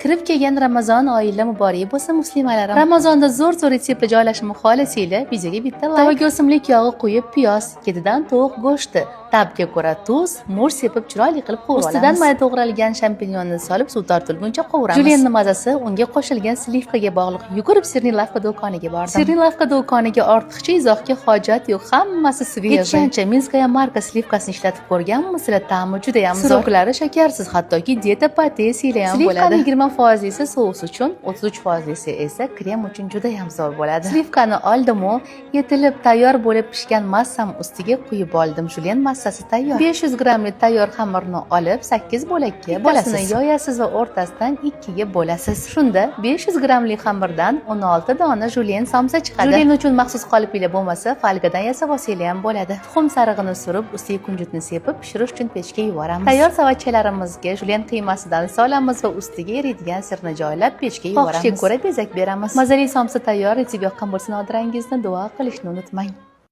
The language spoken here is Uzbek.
Kirib kelgan Ramazon oyida muborak bo'lsin, muslimalarim. Ramazonda zo'r zo'r retseptlar joylashimni xohlasanglar, videoga bitta layk. Tovaga o'simlik yog'i quyib, piyoz, ketidan tovuq go'shti, ta'bga ko'ra tuz, murch sepib, chiroyli qilib qovurib olamiz. Ustidan mayda to'g'ralgan shampinyonni solib, suv tortilguncha qovuramiz. Julienni mazasi unga qo'shilgan сливка ga bog'liq. Yugurib "Сырный лавка" do'koniga bordim. "Сырный лавка" do'koniga ortiqcha izohga hojat yo'q, hammasi свежий. Yetgancha "Минская марка" сливка sini ishlatib ko'rganmisizlar? Ta'mi juda ham zo'r. Сырок lari shakarsiz, hattoki dieta paytida yesanglar ham bo'ladi. Сливка ni 20 foizlisi sous uchun, 33 foizlisi esa krem uchun juda ham zo'r bo'ladi. Сливка ni oldim-u, yetilib tayyor bo'lib pishgan massam ustiga quyib oldim. Julien massasi tayyor. 500 grammli tayyor xamirni olib, 8 bo'lakka bo'lasiz. Yoyasiz va o'rtasidan ikkiga bo'lasiz. Shunda 500 grammli xamirdan 16 dona julien somsa chiqadi. Julien uchun maxsus qolipinglar bo'lmasa, folgadan yasab olsanglar ham bo'ladi. Tuxum sarig'ini surib, ustiga kunjutni sepib, pishirish uchun pechga yuboramiz. Tayyor savatchalarimizga julien qiymasidan solamiz va ustiga eriydigan сыр ni joylab, pechga yuboramiz. Xohishga ko'ra bezak beramiz. Mazali somsa tayyor. Retsept yoqqan bo'lsa, nodirangizni duo qilishni unutmang.